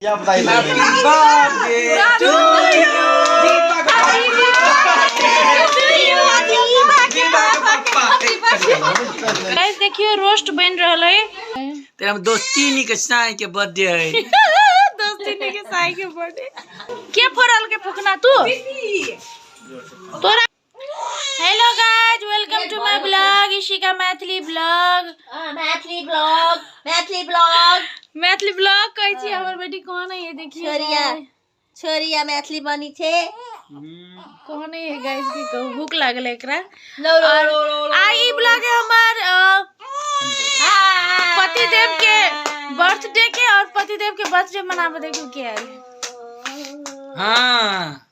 Happy birthday to you. Guys देखियो roast बन रहल है। तेरा में दोस्ती के साई के बर्थडे है। दोस्ती के साई के बर्थडे के फोड़ल के फुकना तू तोरा। Hello guys, welcome to my blog Ishika Maithili blog. Maithili blog, Maithili blog, Maithili blog कहै छी। हमर बेटी कोन है देखिए। छोरिया छोरिया मैथिली बनी छे कोन है गाइस की कहू, भूख लागल है एकरा। और आई ई ब्लॉग है हमर पतिदेव के बर्थडे के, और पतिदेव के बर्थडे मनाबे देखियो के आयल। हाँ,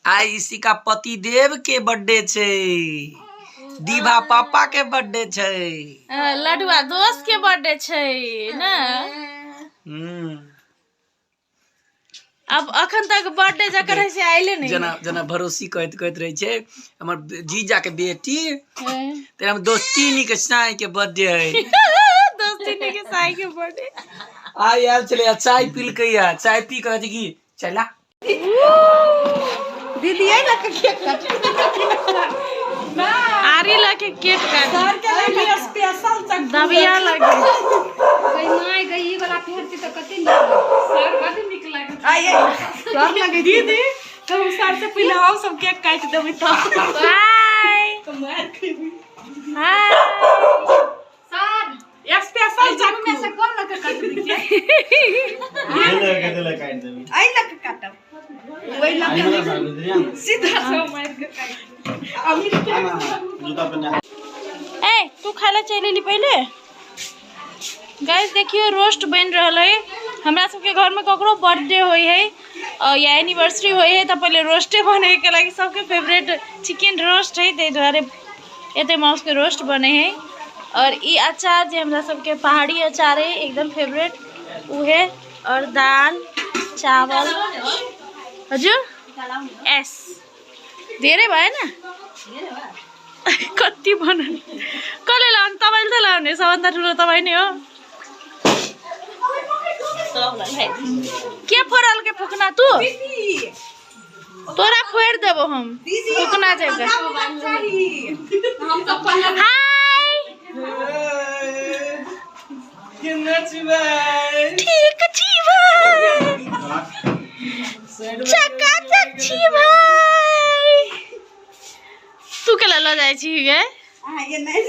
आई इशिका पतिदेव के बर्थडे छे, दीभा पापा के बर्थडे छे, लडुआ दोस्त के बर्थडे छे ना। अब अखन तक बर्थडे जकर है से आइले नहीं। जना जना भरोसी कहत कहत रहे छे हमर जीजा के बेटी। तेरा में दोस्ती के साई के बर्थडे है। दोस्ती के साई के बर्थडे आई आयल छले, चाय पील के या चाय पी के कहै की चला दीदी आई लके केक काट आरी लके केक काट सर के लिए स्पेशल दबिया लगे। गई my गई ई वाला पहिरती त कते नीक सर, बड नीक लागत। आई सर लगे दीदी, तो सर से पहले हम सब केक काट देबै त हाय तो मार खेबी। हाय सर, स्पेशल चाकू में से कोन लके काटबी केक? आई लके काटब, वही लके सीधा से मार के काट अमीर के। ए तू खाला चल ली पहले। गाइस देखियो रोस्ट बन रहल है। हमरा सबके घर में ककरो बर्थडे होई है या एनिवर्सरी होई है त पहले रोस्टे बने के लागी सबके फेवरेट चिकन रोस्ट है, ताहि दुआरे एते मांस के रोस्ट बने है। और ई अचार जे हमरा सबके पहाड़ी अचार है एकदम फेवरेट उहे, और दाल चावल हजुर एस धेरै भएन कति बनाउने कसले लाउने? तपाईँले त लाउने, सबभन्दा ठुलो तपाईँ नै हो। के फोड़ल के फुकना तू? तोरा फोड़ देबो हम फुकना जेबे। हाय केना छी भाई? ठीक छी भाई, चकाचक छी भाई। तू केला ल जाइ छी गे? ये नहीं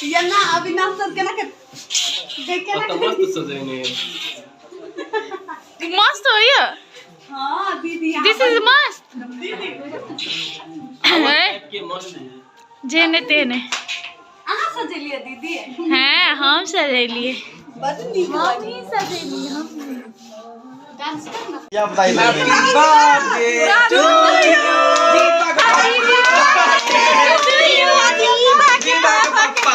ये ना अविनाश सर के ना के देखे ना मस्त सजेने मस्त होइए। हां दीदी, दिस is मस्त के मस्त जेने तेने। अहाँ सजेलिए दीदी? हैं हम सजेलिए, बड नीक हम ही सजेलिए हम। Happy birthday to you. Deepa के पापा।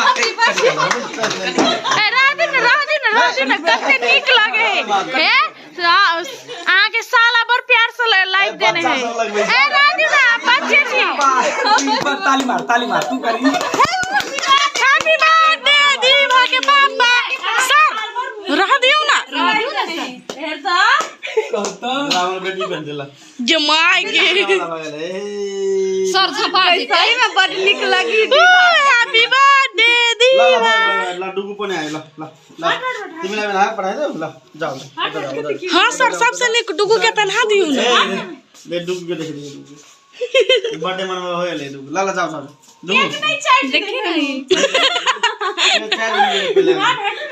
ए रह दे न, रह दे न, रह दे न, कते नीक लगे है। अहाँ के साला बड़ प्यार से लाइक देने है। ए रह दे ना बच्चे छी। ताली मार, ताली मार तू करी। हैप्पी बर्थडे दीपा के पापा। सर रह दियो ना, जमाई के सर झपा जेतै। सही में बड नीक लगी। Happy birthday Deepa. लड्डू को आयो ल ल ल, तिमीलाई बेला पठाइदेऊ ल, जाऊ। हां सर, सबसे नीक डुगू के पहना दियो ना। ले डुगू के देख दियो, डुगू बर्थडे मनावे हो ले डुगू। ल ल जाऊ जाऊ डुगू। देखी नहीं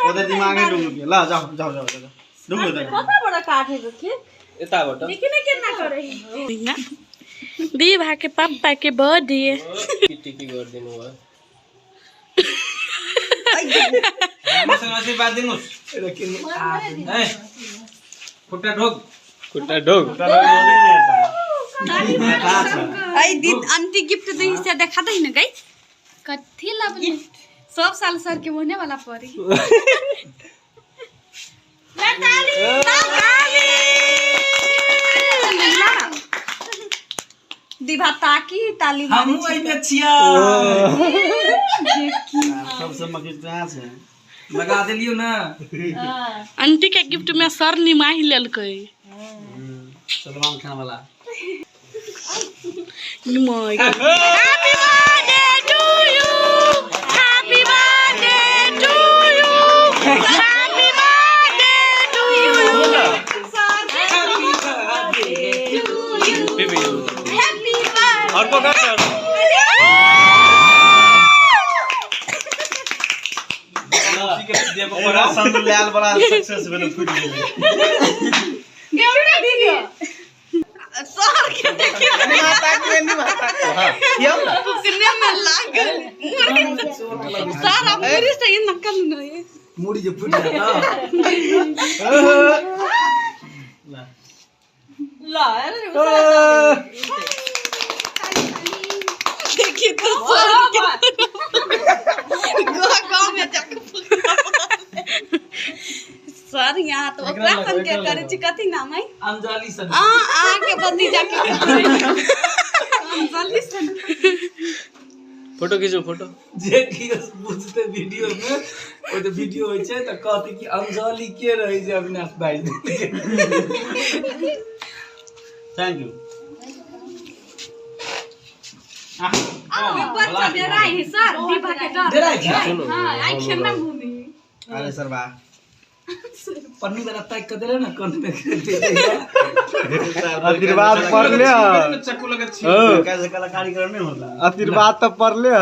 ओदा दिमाग है डुगू के। ल जाऊ जाऊ जाऊ जाऊ डुगू देख। कता बड़ा काट है देखी एताबाट देखी ना केना करे दीभा के पापा के बर्थडे। टिकी गरिदिनु भयो। राम्रोसँग आशीर्वाद दिनुहोस्। ए खुट्टा ढोक, खुट्टा ढोक। आई दीदी आंटी गिफ्ट दही से देखा दही ना गाइस। कथी लबली सब साल सर के होने वाला पड़ी। दीभा ताकी ताली हमहू एहिमे छियै। सबसे मकिर कहाँ छै? लगा देलियो ना। आंटी के गिफ्ट में सर निमाही लेलकै। सलमान खान वाला। निमाही। Happy birthday to you, happy birthday to you, happy birthday to you. अर्को गर्छ। लाल बड़ा सक्सेस भेल, फुटि गेलै। सर के देखियो, फुकने में लागल सर, अब मुड़ी से ही नकल नहीं। मुड़ी जे फुटि जाता। देखिए तो सर के गोवा गांव में जाके सर यहाँ तो ओकरा सन के करे छी, कथी नाम है? अंजलि सन। आ आ के भतीजा के अंजलि सन। Photo khichu, photo. जे कियो बुझते वीडियो में, ओ तऽ वीडियो होइ छै तऽ कहते कि अंजलि के रहै छै अविनाश भाई। Thank you. बच्चा डेराइ है सर, दीपा के डर। डेराइ छै? हां, आई खेलना घूमी। अरे सर बा पन्नी वाला ताकि कऽ देले ना कंठ में। आशीर्वाद पड़ले है। चक्कू लगत छी। कैसे कलाकारी करने नहीं होता। आशीर्वाद तो पड़ले है।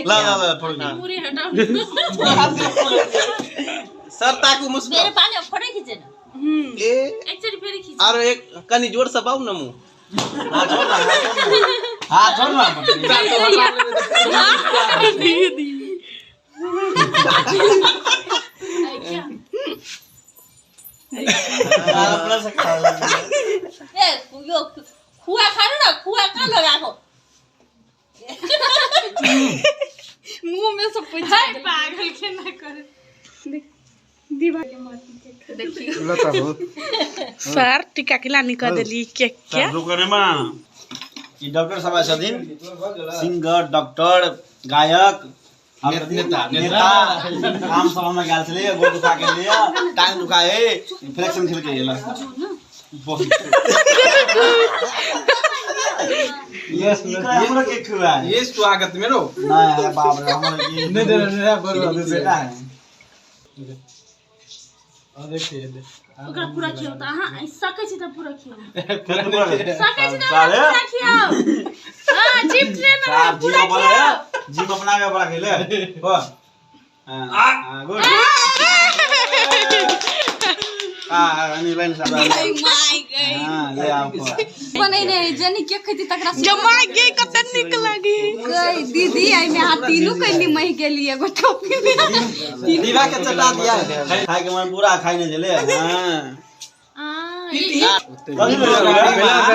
ला ला ला, फोटो। पूरी हटाओ। सर ताकू मुस्कुरा। मेरे पानी फोटो खींचे ना। ए एकचोटि फेरि खिच। आरो एक कनी जोर से बाऊ न मुंह। हां छोड़ ना, हां छोड़ ना। दीदी अपना से खा। ए यो खुआ खानु न, खुआ कहाँ लगाएको? मुंह में सब कुछ। पागल के ना करे। सर टीका के लानी कर देली केक के। में ई डॉक्टर साहब छथिन, सिंगर, डॉक्टर, गायक, नेता, नेता। आम सभा में गेल छलै, गोड़ दुखा के लिए, टांग दुखा है, फ्लेक्शन खेल के गेल। ये हमरा के खुआ है। ये स्वागत मेरो। नहीं बाप रे, हमरा ये नहीं दे नहीं बरो। बेटा है। देखिए दे। ओकरा पूरा खियाउ त अहाँ सकै छी त पूरा खियाउ। सकै सकै छी त पूरा खियाउ। हां, चिप्स ले ना। साहब पूरा जीव बोले खियाउ। जीव अपना के बड़ा खेले हो। हां हां, गुड। हां, अनि लाइन साहब। My गई। हां, ले आओ। बनैने है जनी के खैती तकरा। जमा गे, कते नीक लागी गई दीदी, आई में हाथ तीनू कनी मही गेली एगो टोपी में। दीवा के चटा दिया, खाए के मन पूरा खाइ नहीं देले। हां, बेला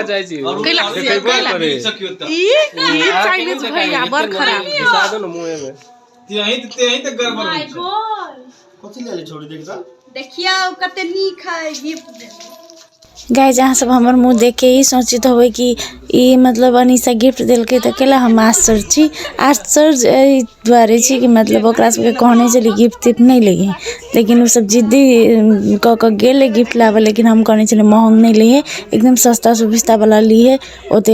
जाइ छी। कैला कैला सकियो त ई ई चाइनीज भैया बड़ खराब। घुसा दो न मुँह में। त्यही त, त्यही त गडबड हुन्छ। कथि ले छोड़ी देख त। देखियौ कते नीक है गिफ्ट। गाइज, अहाँ सब हमर मुँह देख के ही सोचित होबै कि ई मतलब अनीसा गिफ्ट देलकै तऽ केला हम आश्चर्य छी। आश्चर्य एहि दुआरे छी कि मतलब ओकरा सबके कहने छलियै गिफ्ट तिफ्ट नहि लैहे, लेकिन ओ सब जिद्दी कऽ कऽ गेलै गिफ्ट लाबऽ, लेकिन हम कहने छलियै महग नहि लैहे, एकदम सस्ता सुभिस्ता वाला लिहे, ओते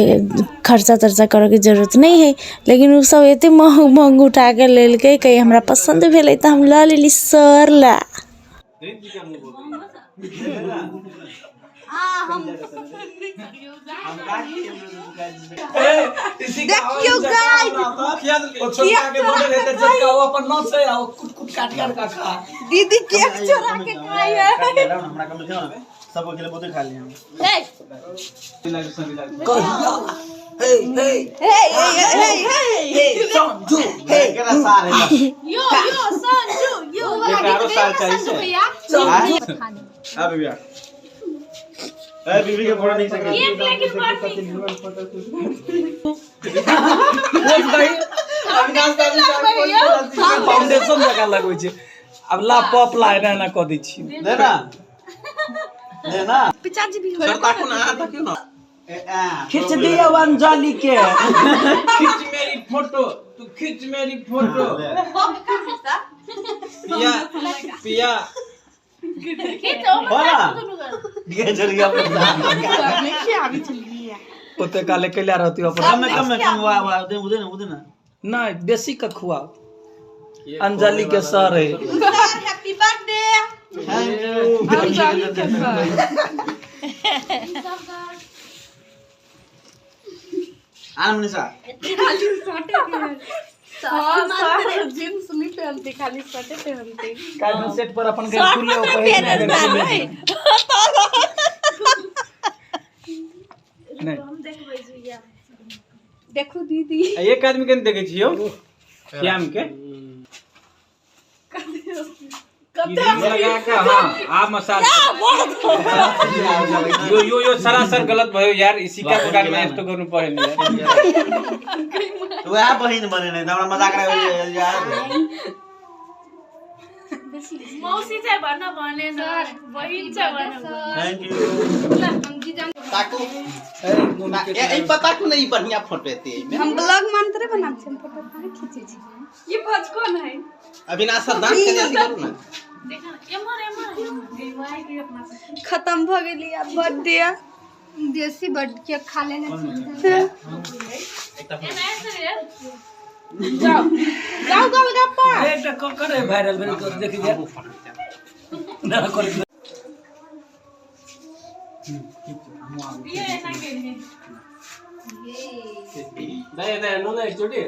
खर्चा तर्चा करऽके जरूरत नहि है। लेकिन ओ सब एते महग महग उठा के लेलकै, कहीं हमरा पसन्द भेलै तऽ हम लऽ लेली सर ला। देखियौ गाइस। ओ छोटका के बर्थडे रहै तऽ छोटका ओ अपन नस है आ ओ कुट कुट काट काट का खा। दीदी केक चोरा के खाई है। हमरा कम देखियो ना, सब अकेले बहुते खा लिए हम। ए कहिया हे हे हे हे हे हे। हे संजू हे। केरा सार है। यो यो संजू यो वाला एकरा आरो गीत साल गाइए ना चाहिए संजू से। भैया। आ बीबी, ए बीबी के फोटो नहीं सके। केक लेकिन बड़ नीक। बोल दही अविनाश दादी फाउंडेशन जकाँ लगबै छै। आब ला पॉप ला, एना एना कऽ दै छियै। दे ना, दे ना। पिताजी भी सर ताकू न, अहाँ ताकियौ न। खींच दिया अंजलि के। खींच मेरी फोटो, तू खींच मेरी फोटो। पिया पिया ओते काले कैला रहती अपन कम कम कम वाह वाह उदे उदे ना उदे ना। नहीं बेसी के खुआओ। अंजलि के सर है। Happy birthday. Thank you. Anjali के सर। आन मनीषा। खाली शर्टे पहनती। हाँ सर जींस नहीं पहनती, खाली शर्टे पहनती। काजू सेट पर अपन के खुले पहिरने नहीं। देखू दीदी एक आदमी के देखे छियो श्याम के लगा के। हाँ आप मसाज यो यो यो सरासर गलत भयो यार। सिक्का दुकान में यस्तो गर्नु परेन यार। वह बहिन बने नहीं हमरा मजाक रहे यार। मौसी चाहिँ भन्न भनेन, बहिन चाहिँ भन्न। Thank you. ताकू ए पता को नहीं बढ़िया फोटो एते एमे। हम ब्लॉग मानते बनाब छी, हम फोटो कहाँ खींचे छी। ये भज कौन है? अविनाश सर डांस के जल्दी करू ना। एमहर एमहर खत्म भ गेली आब बर्थडे। देसी बर्ड केक खा लेने चाहिए। जाओ जाओ गोलगप्पा। एकटा करे वायरल भेल देखि जा ना कर। दाइ दाइ नो ना एकचोटि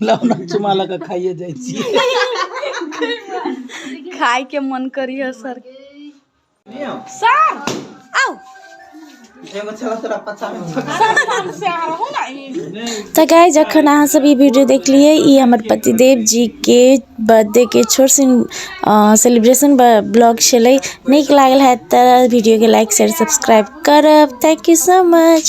लाउ ना चुमा लगा खाइए जाइ छी। खाए के मन करी है सर। सर आओ तऽ गाइस जखन अहाँ सब ई वीडियो देखलियै, ई हमर पतिदेव जी के बर्थडे के छोट सन सेलिब्रेशन ब्लॉग छलै। नीक लागल हैत तऽ वीडियो के लाइक शेयर सब्सक्राइब करब। Thank you so much.